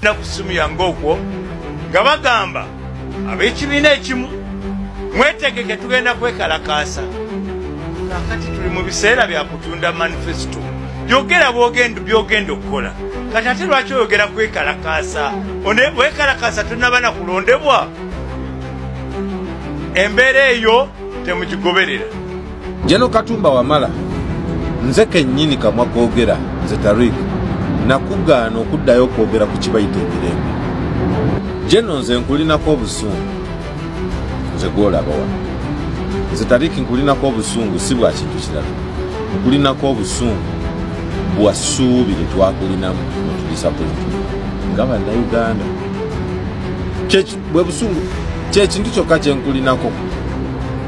Na ku ssimu yange okwo nga bagamba ab'ekibiina ekimu mwetegeke tugenda kwekalakaasa. Kaakati tuli mu biseera bya kutunda manifesto, yogera byogenda okukola. Kati ate lwaki oyogera kwekalakaasa? Wekalakaasa tonaba na kulondebwa. Embeera eyo temugigoberera. Jeno Katumba Wamala, nze kennyini kamwa koogera, nze Tariq nakugaana okuddayo okwogera ku kibayita emirembe. Jeno nze nkulinako obusungu, nze gwolaba wano, nze Tariq nkulinako obusungu, si bwa kintu kirala, nkulinako obusungu bwa ssuubi lye twakulinamu netudisappoint nga Bannayuganda. Bwe busungu kyekintu kyokka kye nkulinako,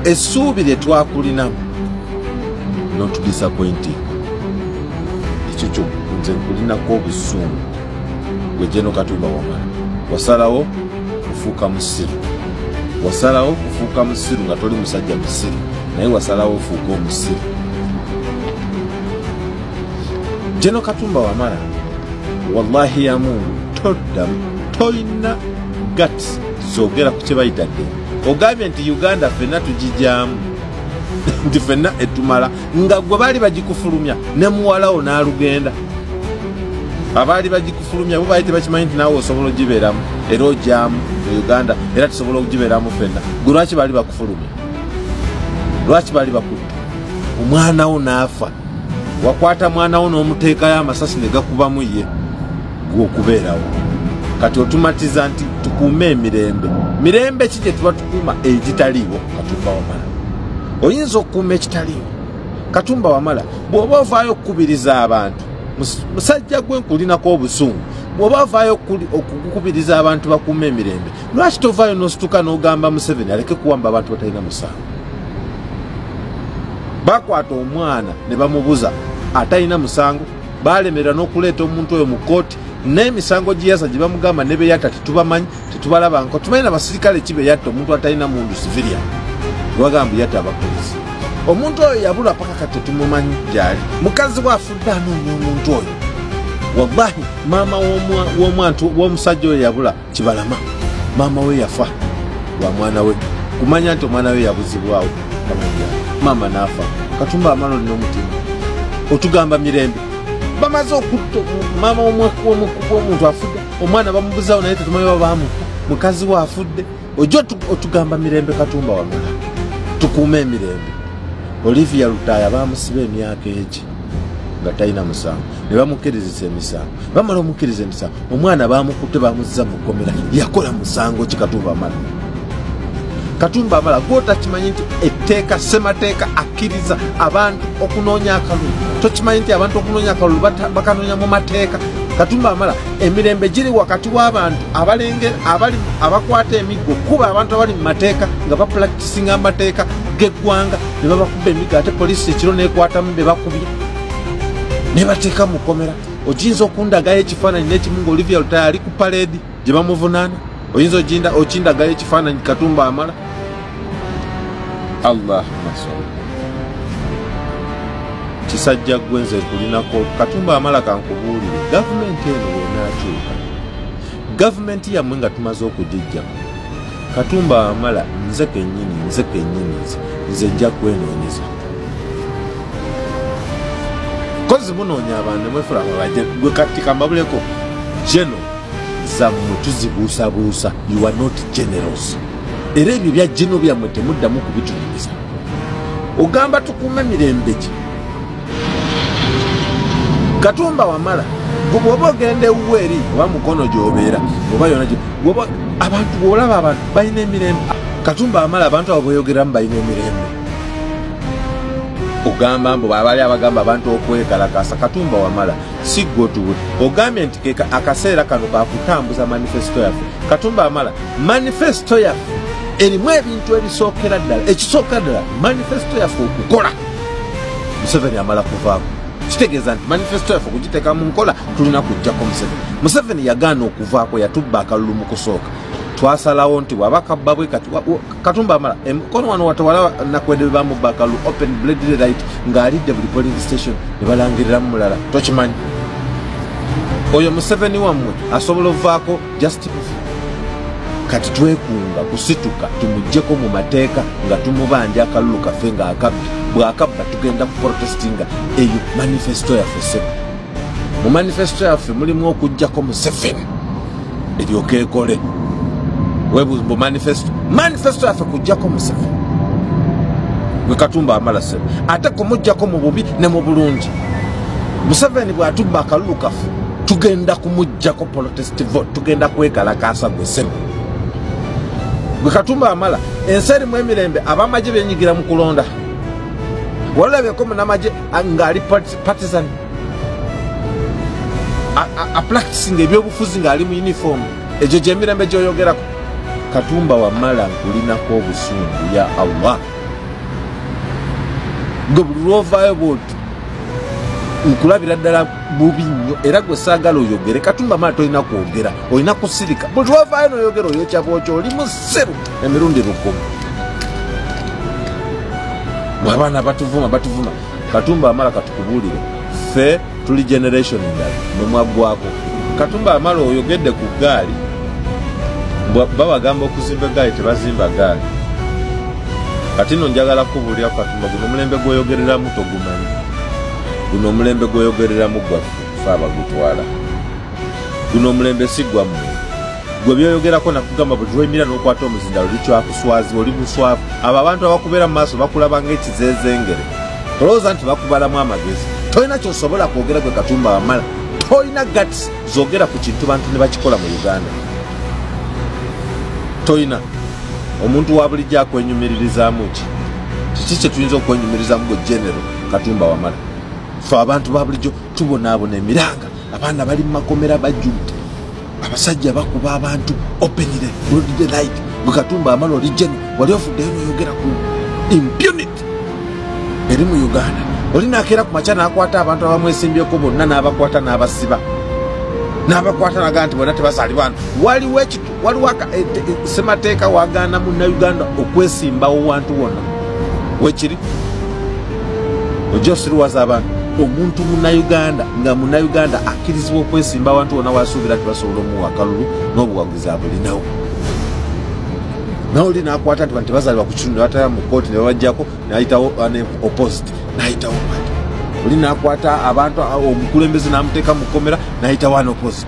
essuubi lye twakulinamu not disappointing. Ekyo kyo nze nkulinako obusungu. Gwe Jeno Katumba Wamala wasalawo kufuuka musiru, wasalawo kufuuka musiru nga toli musajja musiru, naye wasalawo ofuuka omusiru. Jeno Katumba Wamala, wallahi ya Mungu, toddamu, tolina guts zogera ku kye bayita ddembe. Ogambye nti Uganda ffenna tugijyamu, nti ffenna etumala, nga gwe baali bagikufulumya ne muwalawo n'alugenda. Abaali bagikufulumya bo baali tebakimanyi nti naawe osobola ogibeeramu, era ogyamu mu Uganda, era tusobola okugibeeramu ffenna. Gwe lwaki baali bakufulumya? Lwaki baali bakutta? Omwana wo n'afa, wakwata mwana wo n'omuteekayo amasasi ne gakubamu ye gwe okubeerawo. Kati otumatiza nti tukuume emirembe. Mirembe ki gye tuba tukuuma egitaliiwo? Katumba Wamala, oyinza okukuuma ekitaliiwo? Katumba Wamala, bw'oba ovaayo okukubiriza abantu, musajja gwe nkulinako obusungu, bw'oba ovaayo okukubiriza abantu bakuume emirembe, lwaki tovaayo n'osituka n'ogamba Museveni aleke kuwamba abantu batalina musango? Bakwata omwana ne bamubuza atalina musango, balemerera n'okuleeta omuntu oyo mu kkooti n'emisango gye yasa gye bamugamba ne beyatta tetubamanyi, tetubalaba nko tumanyi na basirikale ki beyatta omuntu atalina mundu, civilian bagamba yatta abapolisi. Omuntu oyo yabula paka kati tetumumanyi gyali. Mukazi we afudde anoonya omuntu oyo. Wallahi maama w'omwantu w'omusajja oyo yabula Kibalama, maama we yafa lwa mwana we kumanya nti omwana we yabuzibwawo, maama n'afa. Katumba Wamala, olina omutima otugamba mirembe? Bamaze okutta maama w'omuntu afudde, omwana bamubuzawo naye tetumanyi babamutta, mukazi we afudde, ojja otugamba mirembe? Katumba Wamala, tukuume emirembe. Olivia Lutaaya bamusiba emyaka egi nga talina musango, ne bamukkirizisa emisango. Bamala omukkiriza emisango, omwana bamukutte bamuzza mu kkomera. Yakola musango ki, Katumba Wamala? Katumba Wamala, gwotakimanyi nti etteeka ssemateeka akkiriza abantu okunoonya akalulu? Tokimanyi nti abantu okunoonya akalulu bakanoonya mu mateeka? Katumba Wamala, emirembe giri wakati w'abantu abalengera abali abakwata emiggo kuba abantu abali mu mateeka nga bapractisinga amateeka g'eggwanga ne babakuba emiggo, ate poliisi ekiro nekwatamu be bakubye ne bateeka mu kkomera. Oyinza okundagayo ekifaananyi n'ekimu nga Olivia Lutaaya ali ku parade gye bamuvunaana? Oyinza okindagayo ekifaananyi, Katumba Wamala? Allahumma salli. Kisajja gwe, nze nkulinako. Katumba Wamala, kankubuulire, gavumenti eno bw'enaatuuka, gavumenti yammwe nga tumaze okugijjako, Katumba Wamala, nze kennyini, nze kennyini, nze nja kwenoonyeza kozi munoonya abantu nemwefula babaje. Gwe kati kambabuleko, general zammwe tuzibuusabuusa. You are not generals. Era ebyo bya general byammwe temuddamu kubitunyumiza. Ogamba tukuume mirembe ki, Katumba Wamala? Gwe bw'oba ogenda ewuwe eri oba mukono gy'obeera oba yona bw'oba abantu bw'olaba abantu balina emirembe, Katumba Wamala, abantu abo bweyogeramu balina emirembe? Ogamba mbu abali abagamba abantu okwekalakasa. Katumba Wamala, si gwe otubule. Ogambye nti ke akaseera kano kakutambuza manifesto yaffe. Katumba Wamala, manifesto yaffe erimu ebintu ebisookera ddala. Ekisookera ddala, manifesto yaffe okukola, Museveni amala kuvaako. Kitegeeza nti manifesto yaffe okugiteeka mu nkola tulina kujjako Museveni. Museveni yagaana okuvaako, yatubba akalulu mu kusooka. Twasalawo nti bw'aba kabba bwe kati Katumba Wamala, emikono wano watawala Nakwedde bwe bamubba akalulu open blood right ng'alidde buli polling station ne balangiriramu mulala, tokimanyi? Oyo Museveni wammwe asobola ovaako just kati twekunga kusituka tumuggyeko mu mateeka nga tumubanja akalulu kaffe nga akabbi. Bw'akabba tugenda ku protestinga eyo manifesto yaffe sebo. Mu manifesto yaffe mulimu okuggyako Museveni eryoke ekole. Webu manifesto yaffe kuggyako Museveni gwe Katumba Wamala sebo, ate kumuggyako mu bubi ne mu bulungi. Museveni bw'atubba akalulu kaffe tugenda kumuggyako protest vote, tugenda kwekalakaasa gwe sebo. Gwe Katumba Wamala, ensi erimu emirembe, abamagye benyigira mu kulonda. Walabyeko munnamagye ng'ali partisan apracticing ebyobufuzi ng'ali mu uniform. Egyo gy'emirembe gy'oyogerako. Katumba Wamala nkulinako obusungu ya Allah. Gwe buli lw'ovaayo bw'oti nkulabira ddala bubi nnyo, era gwe saagala oyogere. Katumba Wamala tolina kwogera, olina kusirika. Buli lw'ovaayo n'oyogera oyokya bwokyo, oli musiru emirundi 1000. Abaana batuvuma. Katumba Wamala katukubuulire, ffe tuli generation endala mumwaggwako. Katumba Wamala oyogedde ku ggaali, babagamba okuzimba eggaali tebazimba ggaali. Kati nno njagala kubuulira Katumba, guno omulembe gw'oyogereramu togumanyi. Guno omulembe gw'oyogereramu gwaffe ffe abagutwala. Guno omulembe si gwammwe. Gwe byoyogerako nakugamba buli lw'oyimira n'okwata omuzindaalo likyakuswazi, oli muswavu. Abo abantu abakubeera mu maaso bakulaba ng'ekizeezengere, olowooza nti bakubalamu amagezi. Tolina ky'osobola kwogera gwe Katumba Wamala, tolina guts zogera ku kintu bantu ne bakikola mu Uganda. Tolina. Omuntu wa bulijjo akwenyumiririzaamu ki? Kiki kye tuyinza okwenyumirizaamu gwe General Katumba Wamala? Ffe abantu ba bulijjo tubonaabona emiranga, abaana bali mu makomera bajjudde, abasajja bakuba abantu openly broad daylight. Gwe Katumba Wamala oli general, wali ofuddeyo n'oyogera ku impunity eri mu Uganda. Oli nakeera ku makya n'akwata abantu abamwesimbyeko bonna n'abakwata n'abasiba, n'abakwata n'agamba nti bonna tebazaalibwa wano. Waliwo waliwo ssemateeka wagaana munnayuganda okwesimbawo wantu wonna. Wekiri ojja osiruwaza abantu. Omuntu munnayuganda nga munnayuganda akkirizibwa okwesimba awantu wonna wasuubira nti basobola omuwa akalulu n'obuwagizi abulinawo. Naye oli n'akwata nti bantu tebazaalibwa ku kitundu ne batwala mu kkooti ne babaggyako, n'ayitawo opposite, n'ayitawo bw'ati. Oli n'akwata abantu omukulembeze n'amuteeka mu kkomera n'ayitawo an opposite.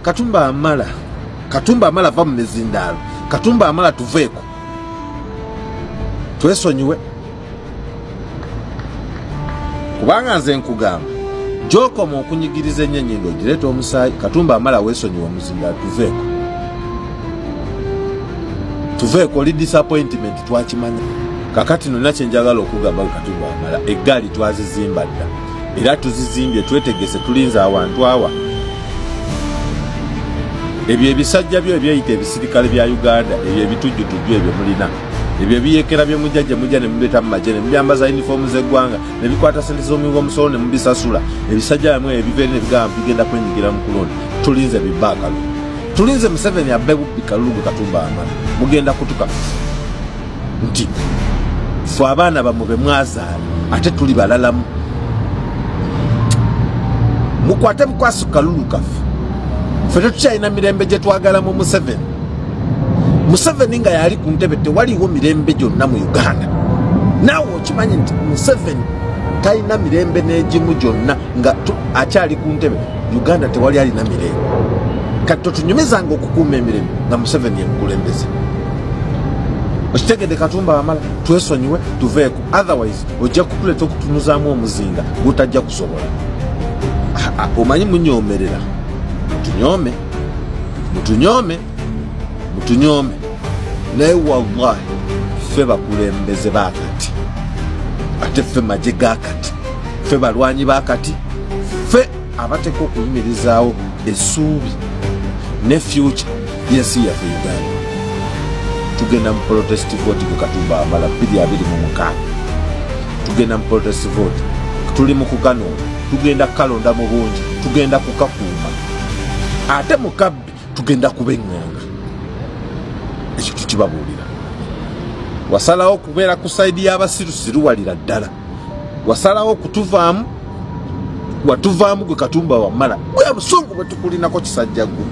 Katumba Wamala, Katumba Wamala va mu mizindaalo. Katumba Wamala tuveeko, twesonyiwe. Kubanga nze nkugamba gy'okoma okunyigiriza ennyo ennyindo ogireeta omusaayi. Katumba Wamala weesonyiwe omuzindaalo, tuveeko, tuveeko. Oli disappointment twakimanya. Kakati nonna kye njagala okugamba Katumba Wamala, eggaali twazizimba dda era tuzizimbye, twetegese, tulinze awantu awa. Ebyo ebisajja byo ebyeyita ebisirikale bya Uganda, ebyo ebitujjutujju ebyo mulina, ebyo ebiyekera bye mujja gye mujja ne mubireeta mu magye ne mubyambaza yunifoomu z'eggwanga ne bikwata ssente z'omuwi w'omusolo ne mubisasula. Ebisajja byammwe ebiva eri ne bigamba bigenda kwenyigira mu kulonda. Tulinze bibba akalulu, tulinze Museveni abbe bubbi kalulu gwe Katumba Wamala. Mugenda kutukakasa nti ffe abaana bammwe be mwazaala ate tuli balalamu. Mukwate bukwasi ku kalulu kaffe. Ffe tetukyalina mirembe gye twagala mu Museveni. Museveni nga yali ku ntebe tewaliwo mirembe gyonna mu Uganda. Naawe okimanyi nti Museveni talina mirembe n'egimu gyonna nga akyali ku ntebe. Uganda tewali alina mirembe. Kati totunyumizanga okukuuma emirembe nga Museveni ye mukulembeze. Okitegedde Katumba Wamala? Twesonyiwe tuveeko, otherwise ojja kutuleeta okutunuzaamu omuzinga gutajja kusobola. Omanyi munyoomerera, mutunyoome, mutunyoome, mutunyoome. Naye wallahi ffe bakulembeze baakati, ate ffe magye gaakati, ffe balwanyi baakati, ffe abateeka okuyimirizaawo essuubi ne future y'ensi yaffe Uganda. Tugenda mu protest vote ku Katumba Wamala 2026. Tugenda mu protest vote, tuli mu kukanonda, tugenda kukalonda mu bungi, tugenda kukakuuma, ate mu kabbi tugenda kuba eŋŋanga. Ekyo tukibabuulira. Wasalawo okubeera ku sayidi y'abasirusiruwalira ddala, wasalawo okutuvaamu Watuvaamu gwe Katumba Wamala, bwe busungu bwe tukulinako kisajja gwe.